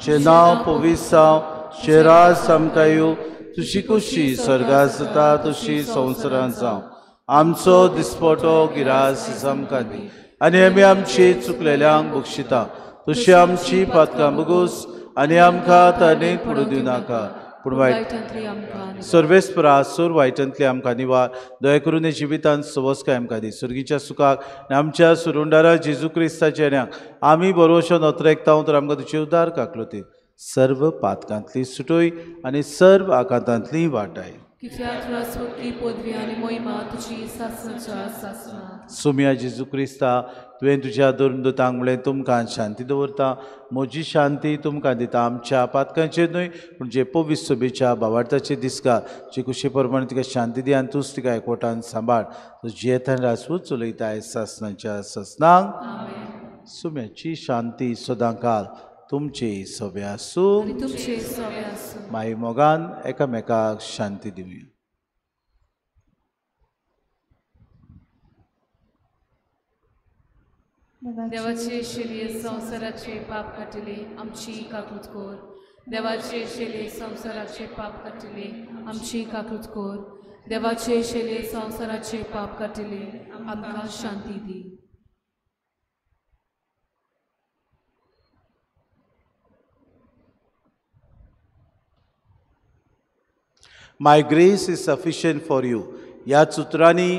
चे नांव पवित्र जावं, चे राज आमकां येवं, तुजी खुशी स्वर्गांत जाता तशी संवसारांत जावं. आमचो दिसपटो गिरास आमकां दी आनी आमी आमची चुकलेल्यांक बक्षिता तशी आमची पातकां बगूस आनी आमकां ताणें पडूं दिवं नाका, पूण वायटांतली आमकां सर्वेस्परा सोर वायटांतली आमकां निवार. दया करून जिवितांत सवस्काय आमकां दी. सुर्गीच्या सुखाक आनी आमच्या सुरुंडारा जेजू क्रिस्ताच्या येण्याक आमी बरोवशो नोत्रेकता तर आमकां तुजे उदार काकलुती सर्व पातकांतली सुटोय आनी सर्व आकांतांतली वाटाय. सुम्या जेजू क्रिस्ता तुवें तुज्या धर्मदूतांक म्हणलें तुमकां शांती दवरता, म्हजी शांती तुमकां दिता. आमच्या पातकांचेर न्हय पूण जे पवित्र सभेच्या भावार्थाचे दिसका जे कुशे प्रमाणे तिका शांती दी आनी तूंच तिका एकवटान सांबाळ. तूं जियेतान राजपूत चलयताय सासनाच्या सासनांक. सुम्याची शांती सदांकाल तुमचे सभे आसूं. माई मोगान एकामेकाक शांती दिवया. देवाचे शेलये संवसाराचे पाप काडटले आमची काकूत कर. देवाचे शेलये संवसाराचे पाप काडटले आमची काकूत कर. देवाचे शेलये संवसाराचे पाप काडटले आमकां शांती दी. My grace is sufficient for you ह्याच उतरांनी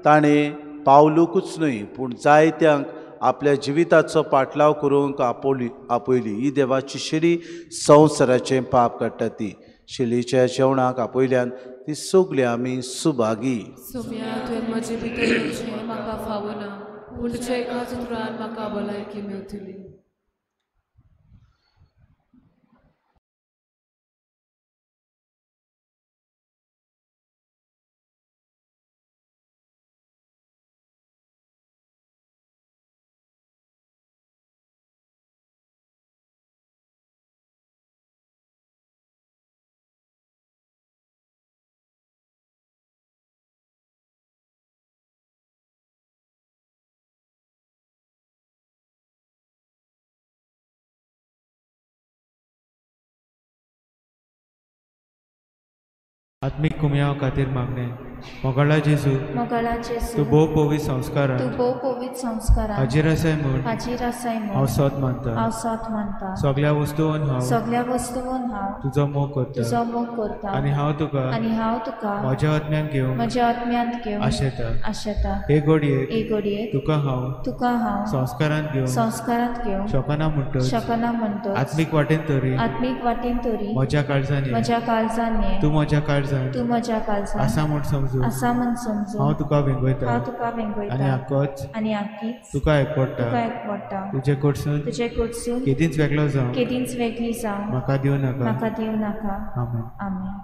ताणें पावलूकूच न्हय पूण जायत्यांक आपल्या जिविताचो पाटलाव करूंक आपयली. ही देवाची शिडी संवसाराचें पाप काडटा. ती शिलीच्या जेवणाक आपयल्यान ती सगळी आमी सुभागी. म्हाका फावना पूण तुज्या एकाच उतरान म्हाका भलायकी मेळटली. आत्मीक कुमयाव खातीर मागणें. मोगाळा जेजू, तूं भोव पवित्र संस्कारान हाजीर आसाय म्हूण हांव सोद मानता. सगळ्या वस्तून हांव तुजो मोग करता आनी हांव तुका म्हज्या आत्म्यान घेवंक आशेता. हे घडयेक तुका हांव संस्कारांत घेवंक शकना म्हणटच आत्मीक वाटेन तरी म्हज्या काळजान ये, तूं म्हज्या काळजान आसा म्हूण समजून हांव तुका वेंगयता आनी आकीच तुका एकवटा. तुजे कडसून केदींच वेगळो जावं म्हाका दिवं नाका. आमेन. आमेन.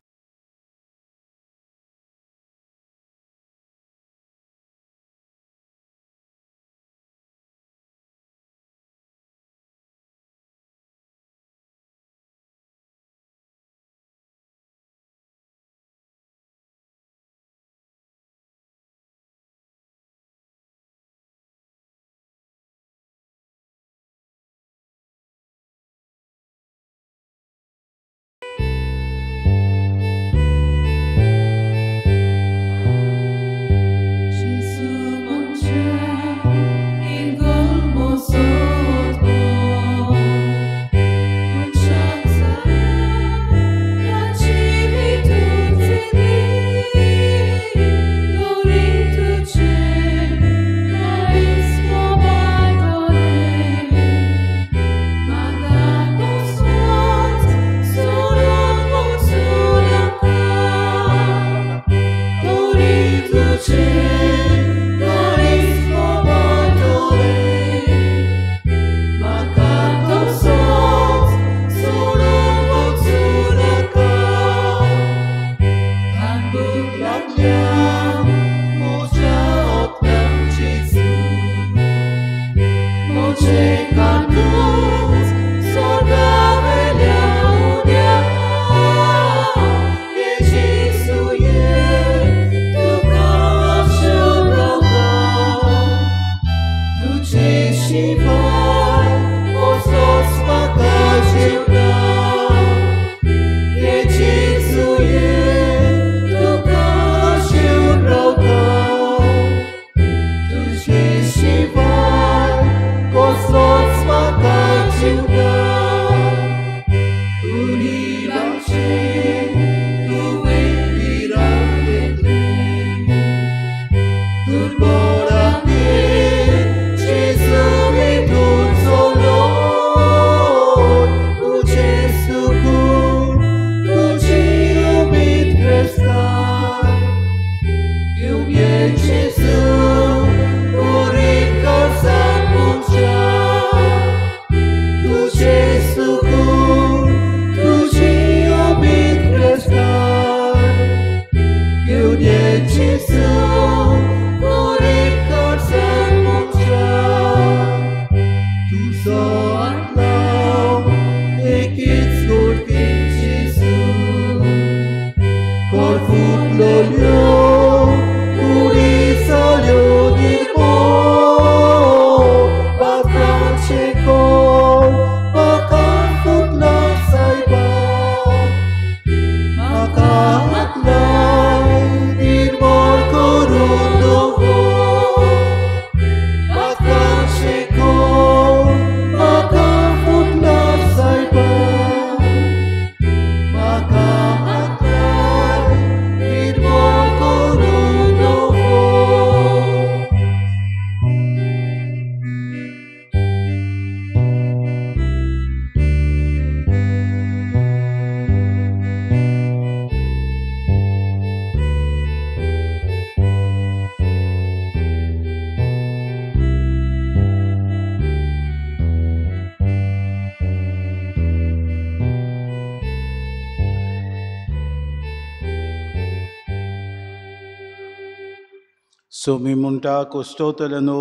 सोमी म्हणटा कोश्टवतल्यानो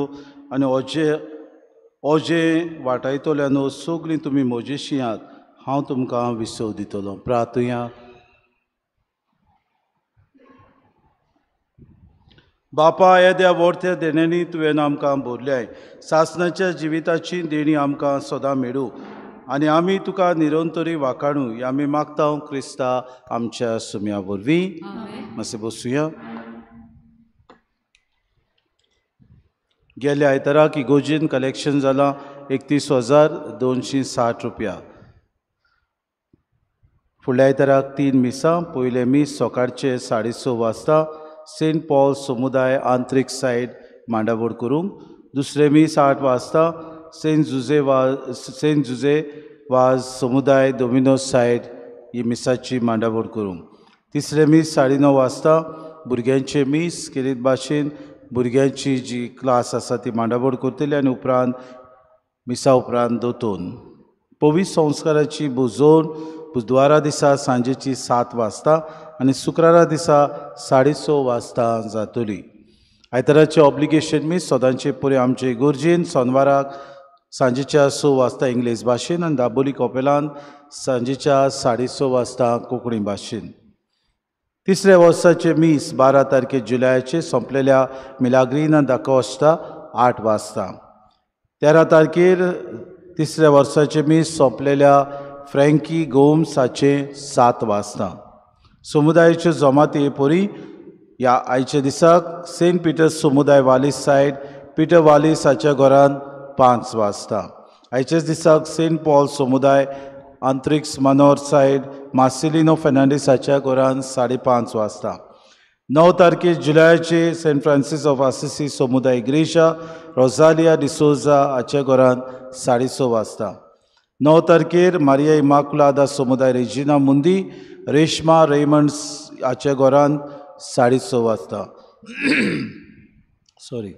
आनी ओजे वाटायतल्यानो सगळीं तुमी म्हजेशी आहात, हांव तुमकां विसव दितलो. प्रार्थुया. बापा, येद्या व्हडत्या देण्यांनी तुवें आमकां भरल्याय. सासणाच्या जिविताची देणी आमकां सदां मेळूं आनी आमी तुका निरंतरी वाखाणू ह्या आमी मागता क्रिस्ता आमच्या सुम्या वरवीं. मातशें बसुया. गेल्या आयताराक इगोर्जेन कलेक्शन जालां 31,260 रुपया. फुडल्या आयताराक 3 मिसां. पयलें मीस सकाळचें 6:30 वाजता सेंट पॉल समुदाय आंतरीक सायड मांडावळ करूंक. दुसरें मीस 8 वाजता सेंट जुजे वाज समुदाय डोमिनोज सायड ही मिसाची मांडावळ करूंक. तिसरें मीस 9:30 वाजता भुरग्यांचें मीस केरीत भाशेन भुरग्यांची जी क्लास आसा ती मांडावळ करतली आनी उपरांत मिसा उपरांत दोतोन. पवित्र संस्काराची बुजोवन बुधवारा दिसा सांजेची 7 वाजता आनी शुक्रारा दिसा 6:30 वाजता जातली. आयताराचें ऑब्लिगेशन मीस सदांचे परी आमचे इगोर्जेन सोनवाराक सांजेच्या 6 वाजता इंग्लीश भाशेन आनी दाबोली कॉपेलान सांजेच्या 6:30 वाजता कोंकणी भाशेन. तिसऱ्या वर्साचें मीस 12 तारखे जुलयाचें सोंपलेल्या मिलाग्रीना दाकोस्ता 8 वाजता. 13 तारखेर तिसऱ्या वर्साचें मीस सोंपलेल्या फ्रँकी गोम्स हाचें 7 वाजता. समुदायाच्यो जमाती परी ह्या आयच्या दिसाक सेंट पिटर्स समुदाय वालीस सायड पिटर वालीस हाच्या घरान 5 वाजता. आयच्याच दिसाक सेंट पॉल समुदाय आंतरिक्स मनोर सायड मार्सेलिनो फेर्नांडीस हाच्या घरान 5:30 वाजता. 9 तारखे जुलयाचे सेंट फ्रांसीस ऑफ आसिसी समुदाय इग्रेजा रोजालिया डिसोजा हाच्या घरान 6:30 वाजता. 9 तारखेर मारिया इमाकुलादा समुदाय रेजिना मुंदी रेशमा रेमंड्स हाच्या घरान 6:30 वाजता. सॉरी.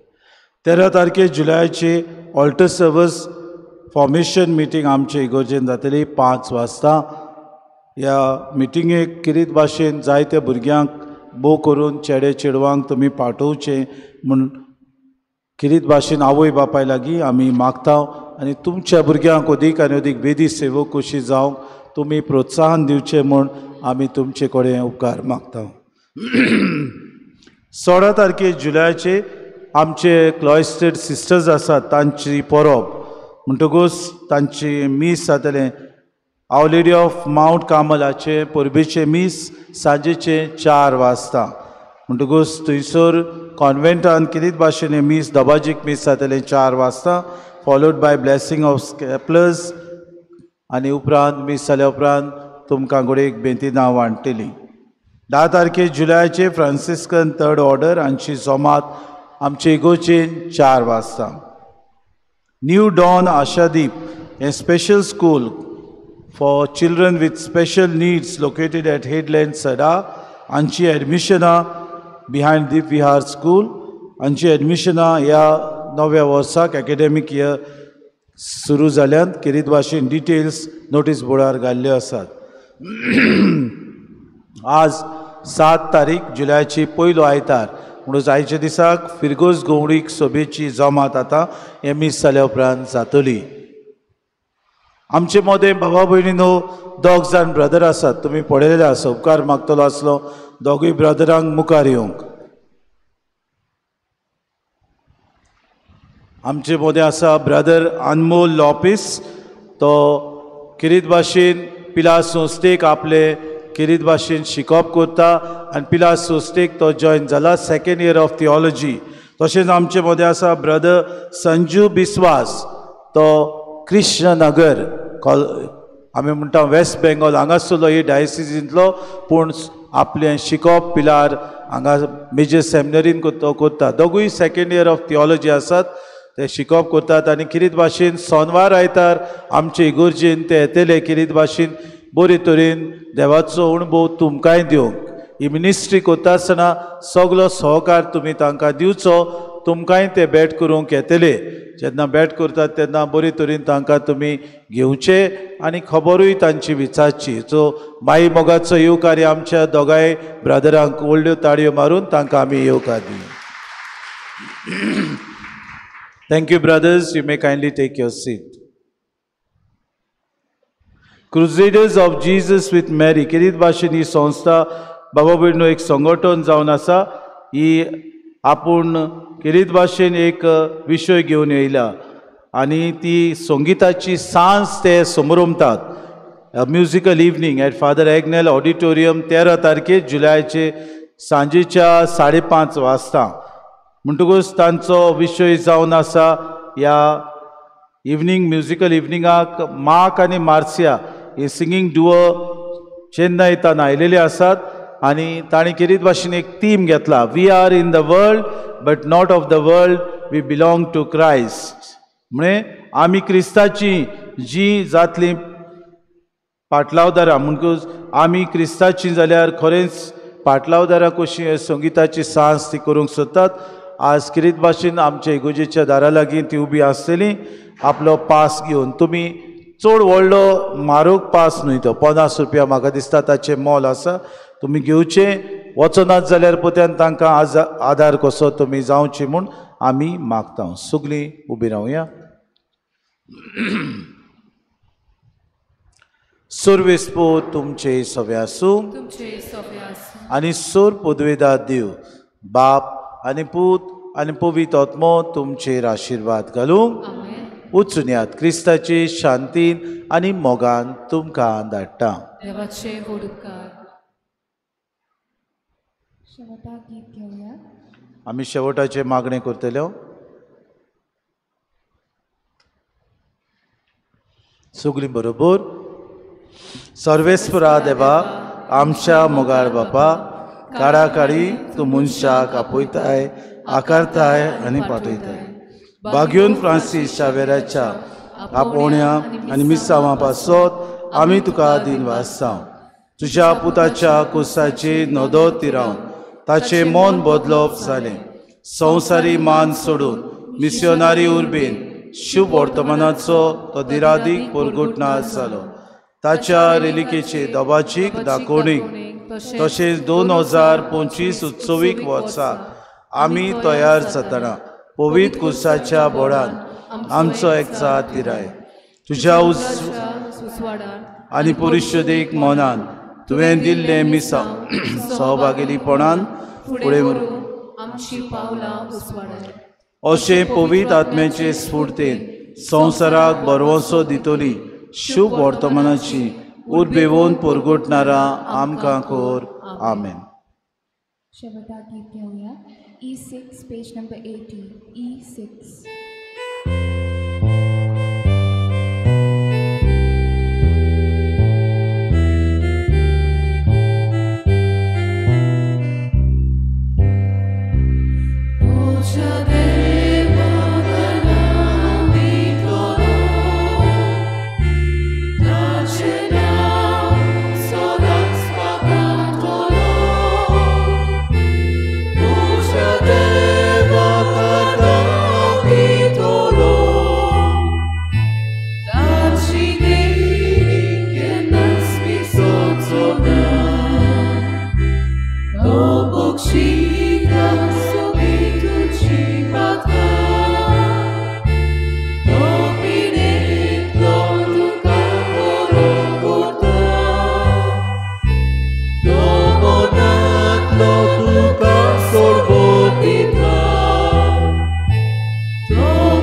13 तारखे जुलयाचे ऑल्टर सर्विस फॉर्मेशन मिटींग आमचे इगोर्जेन जातली 5 वाजता. ह्या मिटिंगेक किरीत भाशेन जायत्या भुरग्यांक भोव करून चेडे चेडवांक तुमी पाठोवचें म्हूण किरीत भाशेन आवय बापाय लागीं आमी मागता आनी तुमच्या भुरग्यांक अदीक आनी अदीक वेदी सेवक कशी जावंक तुमी प्रोत्साहन दिवचें म्हूण आमी तुमचे कडेन उपकार मागता. 16 तारखे जुलयाचे आमचे क्लॉयस्टेड सिस्टर्स आसात तांची परब म्हणटकूच तांची मीस जातलें our lady of mount Carmel हाचें परबेचें मीस सांजेचें 4 वाजता. म्हणटकूच थंयसर कॉन्वेंटान किरीत भाशेन हें मीस दबाजीक मीस जातलें 4 वाजता followed by blessing of scapulars आनी उपरांत मीस जाल्या उपरांत तुमकां घडयेक बेंतिनां वांट्टली. 10 तारखे जुलयाचे फ्रांसिस्कन थर्ड ऑर्डर हांची जमात आमचे इगोर्जेन 4 वाजता. न्यू डॉन आशादीप हें special school for children with special needs located at Headland Sada हांची एडमिशनां बिहायंड दीप विहार स्कूल हांची एडमिशनां ह्या नव्या वर्साक एकेडमीक इयर सुरू जाल्यान किरीत भाशेन डिटेल्स नोटीस बोर्डार घाल्ल्यो आसात. आज 7 तारीख जुलयाची पयलो आयतार म्हणून आयच्या दिसाक फिरगोज गोवणीक सभेची जमात आतां हें मीस जाल्या उपरांत जातली. आमचे मदें बाबा भयणीनो 2 जाण ब्रदर आसात, तुमी पळयलेले आसा. उपकार मागतलो आसलो दोगूय ब्रदरांक मुखार येवंक. आमचे मदें आसा ब्रदर अनमोल लॉपीस, तो किरीत भाशेन पिलार संस्थेक आपले किरीत भाशेन शिकप करता आनी पिलार संस्थेक तो जॉयन जाला 2nd year of theology. तशेंच आमचे मदें आसा ब्रदर संजू बिस्वास, तो कृष्णनगर आमी म्हणटा वेस्ट बेंगॉल हांगासरलो ही डायसिजींतलो, पूण आपलें शिकप पिलार हांगा मेजर सेमिनरीन तो करता. दोगूय 2nd year of theology आसात, ते शिकप करतात आनी किरीत भाशेन सोनवार आयतार आमचे इगोर्जेन ते येतले किरीत भाशेन बरे तरेन देवाचो अणभव तुमकांय दिवंक. ही मिनिस्ट्री करता आसतना सगलो सहकार तुमी तांकां दिवचो, तुमकांय ते भेट करूंक येतले. जेन्ना भेट करतात तेन्ना बरे तरेन तांकां तुमी घेवचे आनी खबरूय तांची विचारची. सो माई मोगाचो येवकार आमच्या दोगांय ब्रदरांक व्हडल्यो ताळयो मारून तांकां आमी येवकार दिवं. Thank you, brothers. You may kindly take your seat. Crusaders of Jesus with Mary केरीत भाशेन ही संस्था बाबा भयणो एक संघटन जावन आसा. ही आपूण केरीत भाशेन एक विशय घेवन येयला आनी ती संगिताची सांज ते समरमतात. Musical evening at Father Agnel auditorium 13 तारखेर जुलयाचे सांजेच्या 5:30 वाजता. म्हणटकूच तांचो विशय जावन आसा ह्या इवनींग म्युजिकल इवनिंगाक मार्क आनी मार्सिया हे सिंगींग डुओ चेन्नयतान आयलेले आसात आनी तांणी केरीत भाशेन एक थीम घेतला, we are in the world but not of the world, we belong to Christ. म्हणे आमी क्रिस्ताची जी जातली पाटलावदारां, म्हणकूच आमी क्रिस्ताची जाल्यार खरेंच पाटलावदारां कशी संगिताची सांज ती करूंक सोदतात. आज किरीत भाशेन आमच्या इगोजेच्या दारा लागीं ती उबी आसतली आपलो पास घेवन. तुमी चड व्हडलो म्हारग पास न्हय तो, 50 रुपया म्हाका दिसता ताचें मोल आसा. तुमी घेवचें, वचनात जाल्यार पोत्यान तांकां आज आदार कसो तुमी जावची म्हूण आमी मागता. सगळीं उबी रावया. सर्वेस्पो तुमचे सवे आसूं आनी सोर पदवेदार देव बाप आनी पूत आनी पवित्र आत्मो तुमचेर आशिर्वाद घालूं. वचुनयात क्रिस्ताचे शांतीन आनी मोगान तुमकां धाडटा. आमी शेवटाचे मागणें करतले. सगळीं बरोबर. सर्वेस्परा देवा आमच्या मोगाळ बापा, काळाकाळी तूं मनशाक आपयताय, आकारताय आनी पाठयताय. बाग्योन फ्रांसीस शावेराच्या आपोवण्या आनी मिसांवा पासत आमी तुका दिनवास जावं. तुज्या पुताच्या कुसाची नदर तिरावन ताचें मन बदलप जालें. संवसारी मान सोडून मिसियोनारी उर्बेन शुभ वर्तमानाचो तो दिरादीक परगुटनार जालो. ताच्या रेलिकेचे दबाचीक दाखोवणीक तशेंच 2025 उत्सवीक वर्सा आमी तयार जातना पवित्र कुसाच्या बोडान आमचो एकचार तिराय. तुज्या आनी परिशदेक मनान तुवें दिल्लें मिसांव सहभागीपणान फुडें अशें पवित्र आत्म्याचे स्फूर्तेन संवसाराक भरवंसो दितली शुभ वर्तमानाची उर्बेवन परगटणारा आमकां कर. आमेन. शेवटाक गीत घेवया. E6 page number 80. E6. Lord.